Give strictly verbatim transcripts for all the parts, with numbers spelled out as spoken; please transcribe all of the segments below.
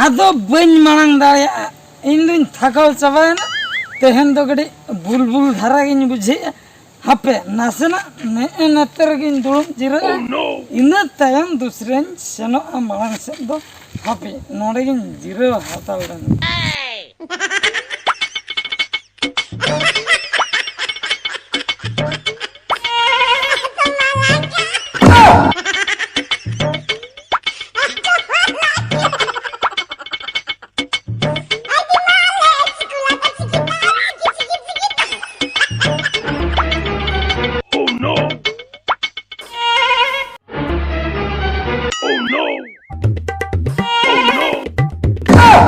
ᱟᱫᱚ ᱵᱟᱹᱧ ᱢᱟᱲᱟᱝ ᱫᱟᱲᱮᱭᱟᱜᱼᱟ, ᱤᱧ ᱫᱩᱧ ᱛᱷᱟᱠᱟᱣ ᱪᱟᱵᱟᱭᱮᱱᱟ᱾ ᱛᱮᱦᱮᱧ ᱫᱚ ᱠᱟᱹᱴᱤᱡ ᱵᱩᱞᱵᱩᱞ ᱫᱷᱟᱨᱟ ᱜᱤᱧ ᱵᱩᱡᱷᱟᱹᱣᱮᱫᱼᱟ᱾ ᱦᱟᱯᱮ, ᱱᱟᱥᱮᱱᱟᱜ ᱱᱮᱜᱼᱮ ᱱᱮᱛᱮ ᱨᱮᱜᱤᱧ ᱫᱩᱲᱩᱵ ᱡᱤᱨᱟᱹᱜᱼᱟ᱾ Oh, no! ᱤᱱᱟᱹ ᱛᱟᱭᱚᱢ ᱫᱩᱥᱨᱟᱧ ᱥᱮᱱᱚᱜᱼᱟ ᱢᱟᱲᱟᱝ ᱥᱮᱫ ᱫᱚ᱾ ᱦᱟᱯᱮ, ᱱᱚᱰᱮ ᱜᱤᱧ ᱡᱤᱨᱟᱹᱣ ᱦᱟᱛᱟᱲ ᱞᱮᱱ᱾ Oh, no! Oh, no! Oh, no!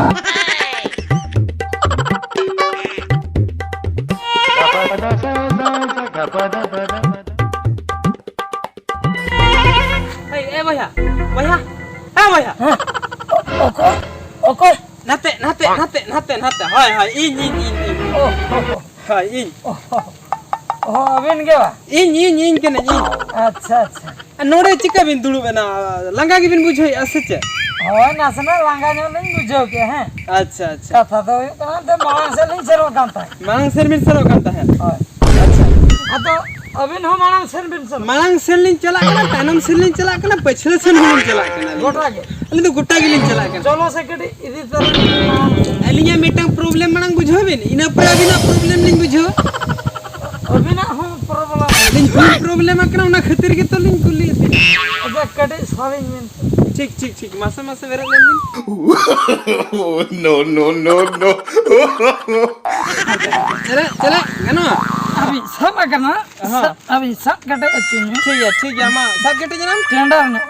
ᱮᱭ, ᱮ ᱵᱚᱭᱦᱟ, ᱵᱚᱭᱦᱟ, ᱮ ᱵᱚᱭᱦᱟ᱾ ᱦᱮᱸ? ᱚᱠᱚᱭ? ᱚᱠᱚᱭ? ᱱᱟᱛᱮ, ᱱᱟᱛᱮ, ᱱᱟᱛᱮ, ᱱᱟᱛᱮ, ᱱᱟᱛᱮ᱾ ᱦᱳᱭ, ᱦᱳᱭ, ᱤᱧ, ᱤᱧ, ᱤᱧ, ᱤᱧ᱾ ᱚ, ᱚ, ᱚ᱾ ᱦᱳᱭ, ᱤᱧ᱾ ᱚ, ᱚ, ᱟᱹᱵᱤᱱ ᱜᱮ ᱵᱟ? ᱤᱧ, ᱤᱧ, ᱤᱧ ᱠᱟᱹᱱᱟᱹᱧ, ᱤᱧ᱾ ᱟᱪᱪᱷᱟ, ᱟᱪᱪᱷᱟ᱾ ᱟᱨ ᱱᱚᱰᱮ ᱪᱤᱠᱟᱹ ᱵᱤᱱ ᱫᱩᱲᱩᱵ ᱮᱱᱟ? ᱞᱟᱸᱜᱟ ᱜᱮᱵᱤᱱ ᱵᱩᱡᱷᱟᱹᱣᱮᱫᱼᱟ ᱥᱮ ᱪᱮᱫ? ᱦᱳᱭ, ᱱᱟᱥᱮᱱᱟᱜ ᱞᱟᱸᱜᱟ ᱧᱚᱜ ᱞᱤᱧ ᱵᱩᱡᱷᱟᱹᱣ ᱠᱮᱫᱼᱟ, ᱦᱮᱸ᱾ ᱟᱪᱪᱷᱟ, ᱟᱪᱪᱷᱟ᱾ ᱠᱟᱛᱷᱟ ᱫᱚ ᱦᱩᱭᱩᱜ ᱠᱟᱱᱟ, ᱚᱱᱛᱮ ᱢᱟᱲᱟᱝ ᱥᱮᱫ ᱞᱤᱧ ᱥᱮᱱᱚᱜ ᱠᱟᱱ ᱛᱟᱦᱮᱸᱫ᱾ ᱢᱟᱲᱟᱝ ᱥᱮᱱ ᱵᱤᱱ ᱥᱮᱱᱚᱜ ᱠᱟᱱ ᱛᱟᱦᱮᱸᱫ? ᱦᱳᱭ᱾ ᱟᱪᱪᱷᱟ᱾ ᱟᱫᱚ ᱟᱹᱵᱤᱱ ᱦᱚᱸ ᱢᱟᱲᱟᱝ ᱥᱮᱱ ᱵᱤᱱ ᱥᱮᱱᱚᱜ᱾ ᱢᱟᱲᱟᱝ ᱥᱮᱱ ᱞᱤᱧ ᱪᱟᱞᱟᱜ ᱠᱟᱱᱟ, ᱛᱟᱭᱱᱚᱢ ᱥᱮᱱ ᱞᱤᱧ ᱪᱟᱞᱟᱜ ᱠᱟᱱᱟ, ᱯᱟᱹᱪᱷᱞᱟᱹ ᱥᱮᱱ ᱦᱚᱸᱞᱤᱧ ᱪᱟᱞᱟᱜ ᱠᱟᱱᱟ ᱟᱹᱞᱤᱧ ᱫᱚ᱾ ᱜᱚᱴᱟ ᱜᱮ? ᱟᱹᱞᱤᱧ ᱫᱚ ᱜᱚᱴᱟ ᱜᱮᱞᱤᱧ ᱪᱟᱞᱟᱜ ᱠᱟᱱᱟ᱾ ᱪᱚᱞᱚ ᱥᱮ ᱠᱟᱹᱴᱤᱡ ᱤᱫᱤ ᱛᱟᱨᱟ᱾ ᱟᱹᱞᱤᱧᱟᱜ ᱢᱤᱫᱴᱟᱝ problem ᱢᱟᱲᱟᱝ ᱵᱩᱡᱷᱟᱹᱣ ᱵᱤᱱ, ᱤᱱᱟᱹ ᱯᱚᱨᱮ ᱟᱹᱵᱤᱱᱟᱜ problem ᱞᱤᱧ ᱵᱩᱡᱷᱟᱹᱣᱟ᱾ ᱟᱹᱵᱤᱱᱟᱜ ᱦᱚᱸ problem᱾ ᱟᱹᱞᱤᱧ ᱦᱚᱸ problem ᱟᱠᱟᱱᱟ, ᱚᱱᱟ ᱠᱷᱟᱹᱛᱤᱨ ᱜᱮᱛᱚ ᱞᱤᱧ ᱠᱩᱞᱤᱭᱮᱫ ᱵᱤᱱᱟ᱾ ᱟᱪᱪᱷᱟ, ᱠᱟᱹᱴᱤᱡ ᱥᱟᱵᱤᱧ ᱵᱤᱱ᱾ ᱴᱷᱤᱠ, ᱴᱷᱤᱠ, ᱴᱷᱤᱠ, ᱢᱟᱥᱮ, ᱢᱟᱥᱮ ᱵᱮᱨᱮᱫ ᱞᱮᱱ ᱵᱤᱱ᱾ No, no, no, no. ᱪᱟᱞᱟᱜ, ᱪᱟᱞᱟᱜ ᱜᱟᱱᱚᱜᱼᱟ? ᱟᱹᱵᱤᱱ ᱥᱟᱵ ᱟᱠᱟᱱᱟ, ᱦᱚᱸ᱾ ᱥᱟᱵ, ᱟᱹᱵᱤᱱ ᱥᱟᱵ ᱠᱮᱴᱮᱡ ᱦᱚᱪᱚᱧ ᱢᱮ᱾ ᱴᱷᱤᱠ ᱜᱮᱭᱟ, ᱴᱷᱤᱠ ᱜᱮᱭᱟ, ᱢᱟ ᱥᱟᱵ ᱠᱮᱴᱮᱡ ᱮᱱᱟᱢ᱾ ᱴᱮᱸᱰᱟᱨ ᱧᱚᱜ᱾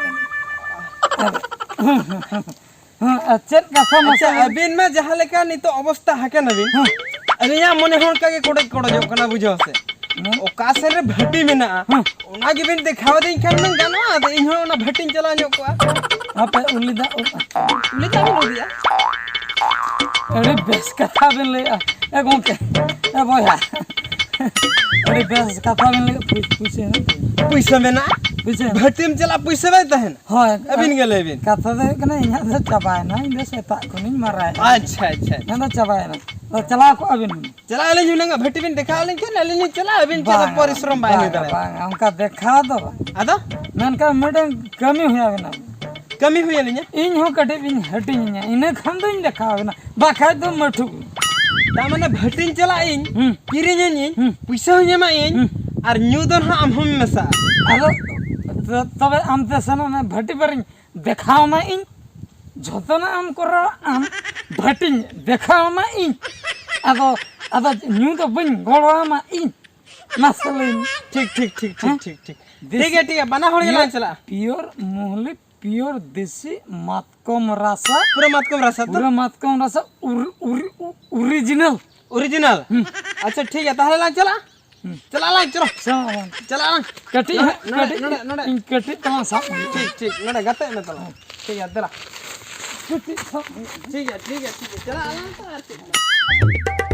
ᱦᱮᱸ, ᱟᱨ ᱪᱮᱫ ᱠᱟᱛᱷᱟ ᱟᱪᱪᱷᱟ, ᱢᱟᱥᱮ? ᱟᱹᱵᱤᱱ ᱢᱟ ᱡᱟᱦᱟᱸ ᱞᱮᱠᱟ ᱱᱤᱛᱚᱜ ᱚᱵᱚᱥᱛᱟ ᱟᱠᱟᱱᱟ ᱵᱤᱱ, ᱦᱮᱸ᱾ ᱟᱹᱞᱤᱧᱟᱜ ᱢᱚᱱᱮ ᱦᱚᱸ ᱚᱱᱠᱟ ᱜᱮ ᱠᱚᱰᱚᱡ ᱠᱚᱰᱚᱡᱚᱜ ᱠᱟᱱᱟ, ᱵᱩᱡᱷᱟᱹᱣ ᱥᱮ᱾ ᱦᱮᱸ᱾ ᱚᱠᱟ ᱥᱮᱫ ᱨᱮ ᱵᱷᱟᱹᱴᱤ ᱢᱮᱱᱟᱜᱼᱟ, ᱦᱮᱸ᱾ ᱚᱱᱟ ᱜᱮᱵᱤᱱ ᱫᱮᱠᱷᱟᱣ ᱟᱹᱫᱤᱧ ᱠᱷᱟᱱ ᱵᱤᱱ ᱜᱟᱱᱚᱜᱼᱟ, ᱟᱫᱚ ᱤᱧ ᱦᱚᱸ ᱚᱱᱟ ᱵᱷᱟᱹᱴᱤᱧ ᱪᱟᱞᱟᱣ ᱧᱚᱜ ᱠᱚᱜᱼᱟ᱾ ᱦᱟᱯᱮ, ᱩᱞᱤ ᱫᱟᱜ, ᱩᱞᱤ ᱫᱟᱜ ᱵᱤᱱ ᱩᱞᱤᱭᱟ᱾ ᱟᱹᱰᱤ ᱵᱮᱥ ᱠᱟᱛᱷᱟ ᱵᱤᱱ ᱞᱟᱹᱭᱮᱜᱼᱟ᱾ ᱮ ᱜᱚᱢᱠᱮ, ᱮ ᱵᱚᱭᱦᱟ, ᱟᱹᱰᱤ ᱵᱮᱥ ᱠᱟᱛᱷᱟ ᱵᱤᱱ ᱞᱟᱹᱭᱮᱜᱼᱟ᱾ ᱯᱩᱭ-, ᱯᱩᱭᱥᱟᱹ ᱦᱮᱱᱟᱜ ᱛᱟᱵᱤᱱᱟ? ᱯᱩᱭᱥᱟᱹ ᱢᱮᱱᱟᱜᱼᱟ? ᱯᱩᱭᱥᱟᱹ ᱢᱮᱱᱟᱜᱼᱟ᱾ ᱵᱷᱟᱹᱴᱤᱢ ᱪᱟᱞᱟᱜ, ᱯᱩᱭᱥᱟᱹ ᱵᱟᱭ ᱛᱟᱦᱮᱱᱟ? ᱦᱳᱭ᱾ ᱟᱹᱵᱤᱱ ᱜᱮ ᱞᱟᱹᱭ ᱵᱤᱱ᱾ ᱠᱟᱛᱷᱟ ᱫᱚ ᱦᱩᱭᱩᱜ ᱠᱟᱱᱟ, ᱤᱧᱟᱹᱜ ᱫᱚ ᱪᱟᱵᱟᱭᱮᱱᱟ, ᱤᱧ ᱫᱚ ᱥᱮᱛᱟᱜ ᱠᱷᱚᱱᱤᱧ ᱢᱟᱨᱟᱭᱮᱱᱟ᱾ ᱟᱪᱪᱷᱟ, ᱟᱪᱪᱷᱟ, ᱟᱪᱪᱷᱟ᱾ ᱤᱧᱟᱹᱜ ᱫᱚ ᱪᱟᱵᱟᱭᱮᱱᱟ᱾ ᱛᱚ, ᱪᱟᱞᱟᱣ ᱠᱚᱜᱼᱟ ᱵᱤᱱ? ᱪᱟᱞᱟᱜ ᱟᱹᱞᱤᱧ, ᱦᱩᱱᱟᱹᱝ ᱵᱷᱟᱹᱴᱤ ᱵᱤᱱ ᱫᱮᱠᱷᱟᱣ ᱟᱹᱞᱤᱧ ᱠᱷᱟᱱ ᱟᱹᱞᱤᱧ ᱞᱤᱧ ᱪᱟᱞᱟᱜᱼᱟ, ᱟᱹᱵᱤᱱ ᱪᱟᱞᱟᱜ ᱵᱟᱝᱟ, ᱯᱚᱨᱤᱥᱨᱚᱢ ᱵᱟᱭ ᱦᱩᱭ ᱵᱟᱝᱟ, ᱫᱟᱲᱮᱭᱟᱜᱼᱟ᱾ ᱵᱟᱝᱟ, ᱚᱱᱠᱟ ᱫᱮᱠᱷᱟᱣ ᱫᱚ ᱵᱟᱝ᱾ ᱟᱫᱚ? ᱢᱮᱱᱠᱷᱟᱱ ᱢᱤᱫᱴᱟᱝ ᱠᱟᱹᱢᱤ ᱦᱩᱭ ᱟᱵᱤᱱᱟ᱾ ᱠᱟᱹᱢᱤ ᱦᱩᱭ ᱟᱹᱞᱤᱧᱟ? ᱤᱧ ᱦᱚᱸ ᱠᱟᱹᱴᱤᱡ ᱵᱤᱱ ᱦᱟᱹᱴᱤᱧ ᱟᱹᱧᱟ, ᱤᱱᱟᱹ ᱠᱷᱟᱱ ᱫᱚᱧ ᱫᱮᱠᱷᱟᱣ ᱟᱵᱤᱱᱟ, ᱵᱟᱠᱷᱟᱡ ᱫᱚ ᱢᱟᱹᱴᱷᱩ᱾ ᱛᱟ ᱢᱟᱱᱮ ᱵᱷᱟᱹᱴᱤᱧ ᱪᱟᱞᱟᱜ ᱤᱧ, ᱦᱩᱸ᱾ ᱠᱤᱨᱤᱧ ᱟᱹᱧ, ᱦᱩᱸ᱾ ᱯᱩᱭᱥᱟᱹ ᱦᱚᱸᱧ ᱮᱢᱟᱜ ᱤᱧ, ᱦᱩᱸ᱾ ᱟᱨ ᱧᱩ ᱫᱚ ᱱᱟᱦᱟᱜ ᱟᱢ ᱦᱚᱸᱢ ᱢᱮᱥᱟᱜᱼᱟ᱾ ᱟᱫᱚ ᱛᱚ-, ᱛᱚᱵᱮ ᱟᱢ ᱛᱮ ᱥᱮᱱᱚᱜ ᱢᱮ, ᱵᱷᱟᱹᱴᱤ ᱯᱟᱨᱤᱧ ᱫᱮᱠᱷᱟᱣ ᱟᱢᱟ ᱤᱧ, ᱡᱷᱚᱛᱚᱱᱟᱜ ᱮᱢ ᱠᱚᱨᱟᱣᱟ ᱟᱢ, ᱵᱷᱟᱹᱴᱤᱧ ᱫᱮᱠᱷᱟᱣ ᱟᱢᱟ ᱤᱧ᱾ ᱟᱫᱚ, ᱟᱫᱚ ᱧᱩ ᱫᱚ ᱵᱟᱹᱧ ᱜᱚᱲᱚ ᱟᱢᱟ ᱤᱧ᱾ ᱢᱟᱥᱮ ᱞᱟᱹᱭ ᱢᱮ᱾ ᱴᱷᱤᱠ, ᱴᱷᱤᱠ, ᱴᱷᱤᱠ, ᱦᱮᱸ? ᱴᱷᱤᱠ, ᱴᱷᱤᱠ᱾ ᱴᱷᱤᱠ ᱫᱮᱥᱤ ᱜᱮᱭᱟ, ᱴᱷᱤᱠ ᱜᱮᱭᱟ, ᱵᱟᱱᱟ ᱦᱚᱲ ᱜᱮᱞᱟᱝ ᱪᱟᱞᱟᱜᱼᱟ᱾ Pure ᱢᱩᱦᱞᱤ, pure ᱫᱮᱥᱤ ᱢᱟᱛᱠᱚᱢ ᱨᱟᱥᱟ᱾ ᱯᱩᱨᱟᱹ ᱢᱟᱛᱠᱚᱢ ᱨᱟᱥᱟ ᱛᱚ? ᱯᱩᱨᱟᱹ ᱢᱟᱛᱠᱚᱢ ᱨᱟᱥᱟ, ᱩᱨ-, ᱩᱨ-, ᱩ-, original᱾ Original? ᱦᱩᱸ᱾ ᱟᱪᱪᱷᱟ, ᱴᱷᱤᱠ ᱜᱮᱭᱟ, ᱛᱟᱦᱞᱮ ᱞᱟᱝ ᱪᱟᱞᱟᱜᱼᱟ? ᱦᱩᱸ᱾ ᱪᱟᱞᱟᱜ ᱟᱞᱟᱝ, ᱪᱚᱞᱚ᱾ ᱪᱟᱞᱟᱜ ᱟᱞᱟᱝ᱾ ᱪᱟᱞᱟᱜ ᱟᱞᱟᱝ᱾ ᱠᱟᱹᱴᱤᱡ ᱱᱚᱰᱮ, ᱦᱟᱸᱜ, ᱱᱚᱰᱮ, ᱠᱟᱹᱴᱤᱡ, ᱱᱚᱰᱮ, ᱱᱚᱰᱮ᱾ ᱤᱧ ᱠᱟᱹᱴᱤᱡ ᱛᱟᱞᱟᱝ ᱥᱟᱵ ᱢᱮ᱾ ᱴᱷᱤᱠ, ᱴᱷᱤᱠ, ᱱᱚᱰᱮ ᱜᱟᱛᱮᱜ ᱢᱮ ᱛᱟᱞᱟᱝ᱾ ᱴᱷᱤᱠ ᱜᱮᱭᱟ, ᱫᱮᱞᱟ᱾ ᱠᱟᱹᱴᱤᱡ ᱥᱟᱵ ᱢᱮ᱾ ᱴᱷᱤᱠ ᱜᱮᱭᱟ, ᱴᱷᱤᱠ ᱜᱮᱭᱟ, ᱴᱷᱤᱠ ᱜᱮᱭᱟ, ᱪᱟᱞᱟᱜ ᱟᱞᱟᱝ ᱛᱚ ᱟᱨ ᱪᱮᱫ᱾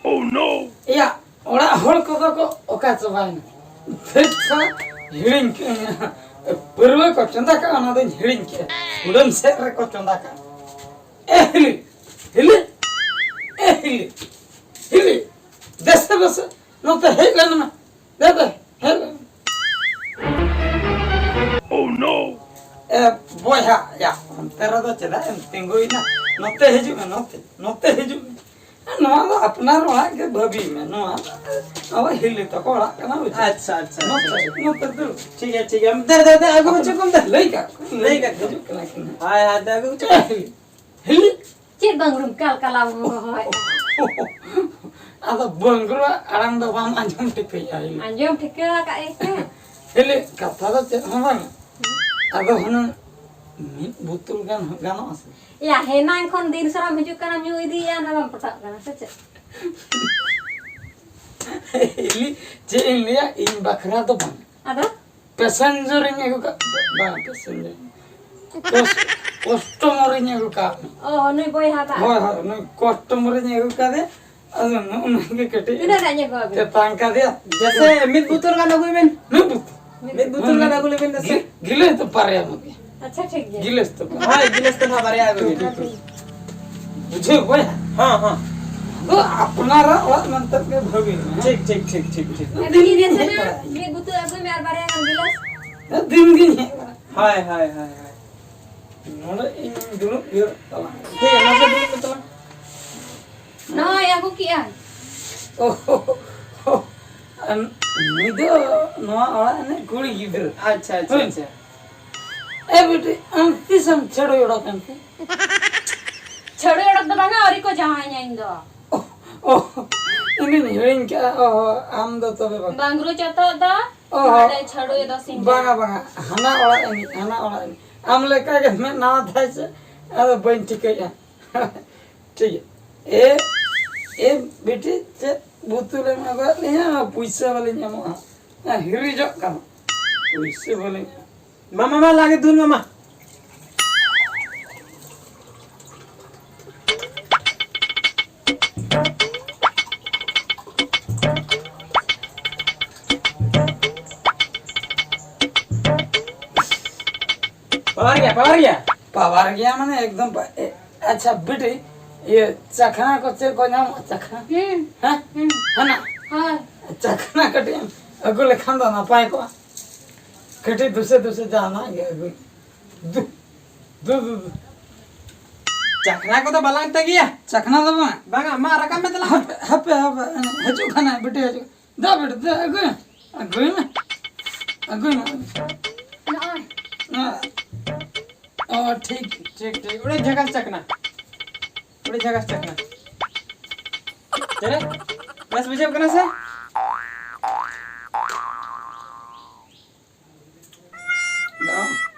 Oh no! ᱮᱭᱟ, ᱚᱲᱟᱜ ᱦᱚᱲ ᱠᱚᱫᱚ ᱠᱚ ᱚᱠᱟ ᱪᱟᱵᱟᱭᱮᱱᱟ? ᱫᱷᱟᱹᱴ ᱥᱟ, ᱦᱤᱲᱤᱧ ᱠᱮᱫᱟᱹᱧ᱾ ᱯᱟᱹᱨᱣᱟᱹ ᱠᱚ ᱪᱚᱸᱫᱟ ᱠᱟᱜᱼᱟ, ᱚᱱᱟ ᱫᱚᱧ ᱦᱤᱲᱤᱧ ᱠᱮᱫᱟ᱾ ᱩᱰᱟᱹᱱ ᱥᱮᱫ ᱨᱮᱠᱚ ᱪᱚᱸᱫᱟ ᱠᱟᱜᱼᱟ᱾ ᱮ ᱦᱤᱞᱤ, ᱦᱤᱞᱤ, ᱮ ᱦᱤᱞᱤ, ᱦᱤᱞᱤ, ᱫᱮᱥᱮ ᱵᱮᱥᱮ ᱱᱚᱛᱮ ᱦᱮᱡ ᱞᱮᱱ ᱢᱮ᱾ ᱫᱮ, ᱫᱮ, ᱦᱮᱡ ᱞᱮᱱ ᱢᱮ᱾ ᱭᱟ, ᱭᱟ, ᱚᱱᱛᱮ ᱨᱮᱫᱚ ᱪᱮᱫᱟᱜ ᱮᱢ ᱛᱤᱸᱜᱩᱭᱮᱱᱟ? ᱱᱚᱛᱮ ᱦᱤᱡᱩᱜ ᱢᱮ, ᱱᱚᱛᱮ, ᱱᱚᱛᱮ ᱦᱤᱡᱩᱜ ᱢᱮ᱾ ᱱᱚᱣᱟ ᱫᱚ ᱟᱯᱱᱟᱨ ᱚᱲᱟᱜ ᱜᱮ ᱵᱷᱟᱹᱵᱤ ᱢᱮ᱾ ᱱᱚᱣᱟ ᱫᱚ ᱟᱵᱚ ᱦᱤᱞᱤ ᱛᱟᱠᱚ ᱚᱲᱟᱜ ᱠᱟᱱᱟ, ᱵᱩᱡᱷᱟᱹᱣ? ᱟᱪᱪᱷᱟ, ᱟᱪᱪᱷᱟ, ᱱᱚᱛᱮ, ᱟᱪᱪᱷᱟ᱾ ᱱᱚᱛᱮ ᱫᱩᱲᱩᱵ᱾ ᱴᱷᱤᱠ ᱜᱮᱭᱟ, ᱴᱷᱤᱠ ᱜᱮᱭᱟ᱾ ᱫᱮ, ᱫᱮ, ᱫᱮ, ᱟᱹᱜᱩ ᱦᱚᱪᱚ ᱠᱚᱢ ᱫᱮ᱾ ᱞᱟᱹᱭ ᱠᱟᱜ ᱠᱚᱣᱟᱧ, ᱞᱟᱹᱭ ᱠᱟᱜ ᱠᱚᱣᱟᱧ᱾ ᱦᱤᱡᱩᱜ ᱠᱟᱱᱟ ᱠᱤᱱ᱾ ᱦᱳᱭ, ᱦᱳᱭ, ᱫᱮ, ᱟᱹᱜᱩ ᱦᱚᱪᱚ ᱠᱚᱢ᱾ ᱦᱤᱞᱤ᱾ ᱪᱮᱫ ᱵᱟᱝ ᱨᱩᱢ ᱠᱟᱞ ᱠᱟᱞᱟᱣ ᱦᱚᱸ ᱦᱚᱸ᱾ ᱟᱫᱚ ᱵᱟᱝᱜᱽᱨᱚ ᱟᱲᱟᱝ ᱫᱚ ᱵᱟᱢ ᱟᱸᱡᱚᱢ ᱴᱷᱤᱠᱟᱹᱭᱟ, ᱦᱤᱞᱤ᱾ ᱟᱸᱡᱚᱢ ᱴᱷᱤᱠᱟᱹ ᱟᱠᱟᱫ ᱟᱹᱧ ᱥᱮ᱾ ᱦᱤᱞᱤ, ᱠᱟᱛᱷᱟ ᱫᱚ ᱪᱮᱫ ᱦᱚᱸ ᱵᱟᱝ᱾ ᱟᱫᱚ ᱦᱩᱱᱟᱹᱝ ᱢᱤᱫ ᱵᱳᱛᱚᱞ ᱜᱟᱱ ᱦᱚᱸ ᱜᱟᱱᱚᱜᱼᱟ ᱥᱮ? ᱭᱟ, ᱦᱮᱱᱟᱝ ᱠᱷᱚᱱ ᱫᱤᱱ ᱥᱟᱨᱟᱢ ᱦᱤᱡᱩᱜ ᱠᱟᱱᱟ, ᱧᱩ ᱤᱫᱤᱭᱮᱫᱼᱟ, ᱚᱱᱟ ᱵᱟᱢ ᱯᱚᱴᱟᱜ ᱠᱟᱱᱟ ᱥᱮ ᱪᱮᱫ? ᱦᱤᱞᱤ, ᱪᱮᱫ ᱤᱧ ᱞᱟᱹᱭᱟ, ᱤᱧ ᱵᱟᱠᱷᱨᱟ ᱫᱚ ᱵᱟᱝ᱾ ᱟᱫᱚ? ᱯᱮᱥᱮᱧᱡᱚᱨ ᱤᱧ ᱟᱹᱜᱩ ᱠᱟᱜ, ᱵᱟᱝ ᱯᱮᱥᱮᱧᱡᱚᱨ, ᱠᱚᱥ-, ᱠᱚᱥᱴᱚᱢᱟᱨ ᱤᱧ ᱟᱹᱜᱩ ᱠᱟᱜ ᱢᱮ᱾ ᱚ, ᱱᱩᱭ ᱵᱚᱭᱦᱟ ᱴᱟᱜ? ᱦᱳᱭ, ᱦᱳᱭ, ᱱᱩᱭ ᱠᱚᱥᱴᱚᱢᱟᱨ ᱤᱧ ᱟᱹᱜᱩ ᱠᱟᱫᱮ, ᱟᱫᱚ ᱱᱚᱜᱼᱚ ᱱᱩᱭ ᱜᱮ ᱠᱟᱹᱴᱤᱡ ᱛᱤᱱᱟᱹᱜ ᱨᱮ ᱟᱹᱜᱩ ᱟᱵᱤᱱ? ᱛᱮᱛᱟᱝ ᱠᱟᱫᱮᱭᱟ᱾ ᱡᱮᱥᱮ ᱢᱤᱫ ᱵᱩᱛᱩᱞ ᱜᱟᱱ ᱟᱹᱜᱩᱭ ᱵᱤᱱ᱾ ᱢᱤᱫ ᱵᱩᱛᱩᱞ᱾ ᱢᱤᱫ ᱵᱩᱛᱩᱞ ᱜᱟᱱ ᱟᱹᱜᱩ ᱞᱮᱵᱤᱱ ᱫᱮᱥᱮ᱾ ᱜᱤ-, ᱜᱤᱞᱟᱹᱥ ᱫᱚ ᱵᱟᱨᱭᱟ ᱮᱢᱚᱜ ᱜᱮ᱾ ᱟᱪᱪᱷᱟ, ᱴᱷᱤᱠ ᱜᱮᱭᱟ᱾ ᱜᱤᱞᱟᱹᱥ ᱫᱚ᱾ ᱦᱳᱭ, ᱜᱤᱞᱟᱹᱥ ᱫᱚ ᱱᱟᱦᱟᱜ ᱵᱟᱨᱭᱟ ᱟᱹᱜᱩᱭ ᱵᱤᱱ᱾ ᱵᱩᱡᱷᱟᱹᱣ ᱵᱚᱭᱦᱟ? ᱦᱮᱸ, ᱦᱮᱸ᱾ ᱟᱫᱚ ᱟᱯᱱᱟᱨᱟᱜ ᱚᱲᱟᱜ ᱢᱮᱱᱛᱮ ᱜᱮ ᱵᱷᱟᱹᱜᱤ ᱢᱮ᱾ ᱴᱷᱤᱠ, ᱴᱷᱤᱠ, ᱴᱷᱤᱠ, ᱴᱷᱤᱠ, ᱴᱷᱤᱠ᱾ ᱟᱹᱵᱤᱱ ᱫᱤᱱ ᱜᱮ ᱜᱤᱧ ᱦᱮᱡ ᱥᱮᱱᱚᱜ, ᱵᱟᱲᱟᱜᱼᱟ᱾ ᱢᱤᱫ ᱵᱩᱛᱩᱞ ᱟᱹᱜᱩᱭ ᱢᱮ ᱟᱨ ᱵᱟᱨᱭᱟ ᱜᱟᱱ ᱜᱤᱞᱟᱹᱥ᱾ ᱫᱤᱱ ᱜᱤᱧ ᱦᱮᱡ ᱵᱟᱲᱟᱜᱼᱟ᱾ ᱦᱳᱭ, ᱦᱳᱭ, ᱦᱳᱭ, ᱦᱳᱭ᱾ ᱱᱚᱰᱮ ᱤᱧ ᱫᱩᱲᱩᱵ ᱡᱤᱨᱟᱹᱜ ᱛᱟᱞᱟᱝ᱾ ᱴᱷᱤᱠ ᱜᱮᱭᱟ, ᱱᱚᱰᱮ ᱫᱩᱲᱩᱵ ᱢᱮ ᱛᱟᱞᱟᱝ᱾ ᱱᱚᱜᱼᱚᱭ ᱟᱹᱜᱩ ᱠᱮᱜᱼᱟ᱾ ᱚ, ᱱᱩᱭ ᱫᱚ ᱱᱚᱣᱟ ᱚᱲᱟᱜ ᱨᱤᱱᱤᱡ ᱠᱩᱲᱤ ᱜᱤᱫᱽᱨᱟᱹ᱾ ᱟᱪᱪᱷᱟ, ᱟᱪᱪᱷᱟ, ᱦᱳᱭ᱾ ᱟᱪᱪᱷᱟ᱾ ᱮ ᱵᱤᱴᱤ, ᱟᱢ ᱛᱤᱥᱮᱢ ᱪᱷᱟᱹᱲᱩᱭ ᱚᱰᱚᱠ ᱮᱱ ᱛᱮ? ᱪᱷᱟᱹᱲᱩᱭ ᱚᱰᱚᱠ ᱫᱚ ᱵᱟᱝᱟ, ᱟᱹᱣᱨᱤ ᱠᱚ ᱡᱟᱶᱟᱭᱤᱧᱟ ᱤᱧ ᱫᱚ᱾ ᱚ, ᱚ, ᱤᱧᱤᱧ ᱦᱤᱲᱤᱧ ᱠᱟᱜᱼᱟ᱾ ᱚ, ᱟᱢ ᱫᱚ ᱛᱚᱵᱮ ᱵᱟᱝ᱾ ᱵᱟᱝᱨᱩ ᱪᱚᱛᱚᱜ ᱫᱚ, ᱚ, ᱱᱚᱰᱮ ᱪᱷᱟᱹᱲᱩᱭ ᱫᱚ ᱥᱤᱧ ᱵᱟᱝᱟ, ᱵᱮᱲᱟ᱾ ᱵᱟᱝᱟ, ᱦᱟᱱᱟ ᱚᱲᱟᱜ ᱮᱱᱤᱡ, ᱦᱟᱱᱟ ᱚᱲᱟᱜ ᱮᱱᱤᱡ᱾ ᱟᱢ ᱞᱮᱠᱟ ᱜᱮ ᱢᱮᱫ ᱱᱟᱣᱟ ᱛᱟᱭ ᱥᱮ, ᱟᱫᱚ ᱵᱟᱹᱧ ᱴᱷᱤᱠᱟᱹᱭᱮᱫᱼᱟ᱾ ᱴᱷᱤᱠ ᱜᱮᱭᱟ᱾ ᱮ, ᱮ ᱵᱤᱴᱤ, ᱪᱮᱫ ᱵᱩᱛᱩᱞᱮᱢ ᱟᱹᱜᱩᱣᱟᱫ ᱞᱤᱧᱟ? ᱯᱩᱭᱥᱟᱹ ᱵᱟᱞᱤᱧ ᱮᱢᱚᱜᱼᱟ᱾ ᱦᱮᱸ, ᱦᱤᱨᱤᱡᱚᱜ ᱠᱟᱱᱟ᱾ ᱯᱩᱭᱥᱟᱹ ᱵᱟᱞᱤᱧ ᱮᱢᱚᱜᱼᱟ᱾ ᱢᱟ, ᱢᱟ, ᱢᱟ, ᱞᱟᱜᱮ ᱫᱩᱞ ᱢᱮ, ᱢᱟ᱾ ᱯᱟᱣᱟᱨ ᱜᱮᱭᱟ, ᱯᱟᱣᱟᱨ ᱜᱮᱭᱟ᱾ ᱯᱟᱣᱟᱨ ᱜᱮᱭᱟ ᱢᱟᱱᱮ ᱮᱠᱫᱚᱢ ᱯᱟ-, ᱮ, ᱟᱪᱪᱷᱟ ᱵᱤᱴᱤ, ᱤᱭᱟᱹ ᱪᱟᱠᱷᱱᱟ ᱠᱚ ᱪᱮᱫ ᱠᱚ ᱧᱟᱢᱚᱜᱼᱟ? ᱪᱟᱠᱷᱱᱟ? ᱦᱩᱸ᱾ ᱦᱮᱸ? ᱦᱩᱸ᱾ ᱦᱮᱱᱟᱜ? ᱦᱳᱭ᱾ ᱪᱟᱠᱷᱱᱟ ᱠᱟᱹᱴᱤᱡ ᱮᱢ ᱟᱹᱜᱩ ᱞᱮᱠᱷᱟᱱ ᱫᱚ ᱱᱟᱯᱟᱭ ᱠᱚᱜᱼᱟ᱾ ᱠᱟᱹᱴᱤᱡ ᱫᱩᱥᱮ ᱫᱩᱥᱮ ᱡᱟᱦᱟᱱᱟᱜ ᱜᱮ ᱟᱹᱜᱩᱭ᱾ ᱫᱩ-, ᱵᱟᱹ, ᱵᱟᱹ, ᱵᱟᱹ᱾ ᱪᱟᱠᱷᱱᱟ ᱠᱚᱫᱚ ᱵᱟᱞᱟᱝ ᱛᱟᱹᱜᱤᱭᱟ᱾ ᱪᱟᱠᱷᱱᱟ ᱫᱚ ᱵᱟᱝ᱾ ᱵᱟᱝᱟ, ᱢᱟ ᱨᱟᱠᱟᱵ ᱢᱮ ᱛᱟᱞᱟᱝ᱾ ᱦᱟᱯᱮ, ᱦᱟᱯᱮ, ᱦᱟᱯᱮ, ᱦᱤᱡᱩᱜ ᱠᱟᱱᱟᱭ, ᱵᱤᱴᱤ ᱦᱤᱡᱩᱜ᱾ ᱫᱟ ᱵᱤᱴᱤ, ᱫᱟ, ᱟᱹᱜᱩᱭ ᱢᱮ, ᱟᱹᱜᱩᱭ ᱢᱮ, ᱟᱹᱜᱩᱭ ᱢᱮ᱾ ᱱᱚᱜᱼᱚᱭ᱾ ᱚ, ᱴᱷᱤᱠ, ᱴᱷᱤᱠ, ᱴᱷᱤᱠ᱾ ᱚᱸᱰᱮ ᱡᱷᱟᱠᱟᱥ ᱪᱟᱠᱷᱱᱟ᱾ ᱚᱸᱰᱮ ᱡᱷᱟᱠᱟᱥ ᱪᱟᱠᱷᱱᱟ᱾ ᱪᱮᱫ ᱨᱮ? ᱵᱮᱥ ᱵᱩᱡᱷᱟᱹᱜ ᱠᱟᱱᱟ ᱥᱮ?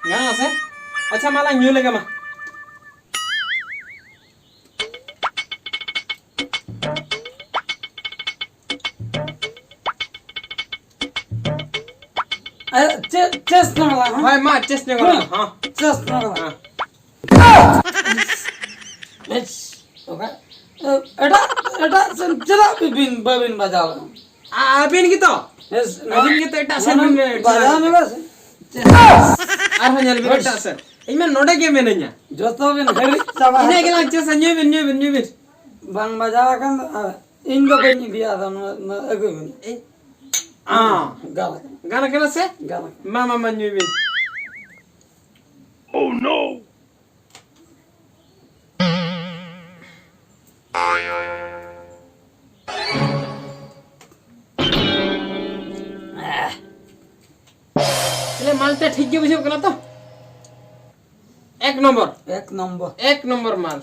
ᱜᱟᱱᱚᱜᱼᱟ ᱥᱮ? ᱟᱪᱪᱷᱟ, ᱢᱟ ᱞᱟᱝ ᱧᱩ ᱞᱮᱜᱮ ᱢᱟ᱾ ᱮ, ᱪᱮ-, ᱪᱮᱥ ᱧᱚᱜ ᱞᱟᱝ, ᱦᱮᱸ? ᱦᱳᱭ, ᱢᱟ, ᱪᱮᱥ ᱧᱚᱜ ᱞᱟᱝ, ᱦᱮᱸ᱾ ᱪᱮᱥ ᱧᱚᱜ ᱞᱟᱝ᱾ ᱦᱮᱸ᱾ ᱵᱮᱥ, ᱛᱚᱵᱮ, ᱮ, ᱮᱴᱟᱜ, ᱮᱴᱟᱜ ᱥᱮᱱ ᱪᱮᱫᱟᱜ ᱵᱤᱱ, ᱵᱟᱹᱵᱤᱱ ᱵᱟᱡᱟᱣ ᱞᱮᱱᱟ? ᱟ-, ᱟᱹᱵᱤᱱ ᱜᱮᱛᱚ? ᱵᱮᱥ, ᱟᱹᱵᱤᱱ ᱜᱮᱛᱚ ᱮᱴᱟᱜ ᱥᱮᱱ ᱢᱟᱱᱮ ᱵᱤᱱ ᱵᱟᱡᱟᱣ ᱧᱚᱜᱟ ᱥᱮ? ᱪᱮᱥ᱾ ᱟᱨᱦᱚᱸ ᱧᱮᱞ ᱵᱤᱱ ᱵᱮᱥ᱾ ᱮᱴᱟᱜ ᱥᱮᱱ᱾ ᱤᱧ ᱢᱟ ᱱᱚᱰᱮ ᱜᱮ ᱢᱮᱱᱟᱹᱧᱟ᱾ ᱡᱚᱛᱚ ᱵᱤᱱ ᱦᱤᱨᱤᱡ ᱪᱟᱵᱟ ᱤᱱᱟᱹ ᱠᱮᱫᱟ᱾ ᱜᱮᱞᱟᱝ ᱪᱮᱥᱟ, ᱧᱩᱭ ᱵᱤᱱ, ᱧᱩᱭ ᱵᱤᱱ, ᱧᱩᱭ ᱵᱤᱱ᱾ ᱵᱟᱝ ᱵᱟᱡᱟᱣ ᱟᱠᱟᱱ ᱫᱚ, ᱟᱨ ᱤᱧ ᱫᱚ ᱵᱟᱹᱧ ᱤᱫᱤᱭᱟ, ᱟᱫᱚ ᱱᱚᱣᱟ, ᱱᱚᱣᱟ ᱟᱹᱜᱩᱭ ᱵᱤᱱ᱾ ᱤᱧ, ᱟᱸ᱾ ᱜᱟᱱ ᱟᱠᱟᱱᱟ᱾ ᱜᱟᱱ ᱟᱠᱟᱱᱟ ᱥᱮ? ᱜᱟᱱ ᱟᱠᱟᱱᱟ᱾ ᱢᱟ, ᱢᱟ, ᱢᱟ, ᱧᱩᱭ ᱵᱤᱱ᱾ Oh no! ᱪᱮᱞᱮ ᱢᱟᱞ ᱛᱮ ᱴᱷᱤᱠ ᱜᱮ ᱵᱩᱡᱷᱟᱹᱜ ᱠᱟᱱᱟ ᱛᱚ? ᱮᱠ ᱱᱚᱢᱵᱚᱨ᱾ ᱮᱠ ᱱᱚᱢᱵᱚᱨ᱾ ᱮᱠ ᱱᱚᱢᱵᱚᱨ ᱢᱟᱞ᱾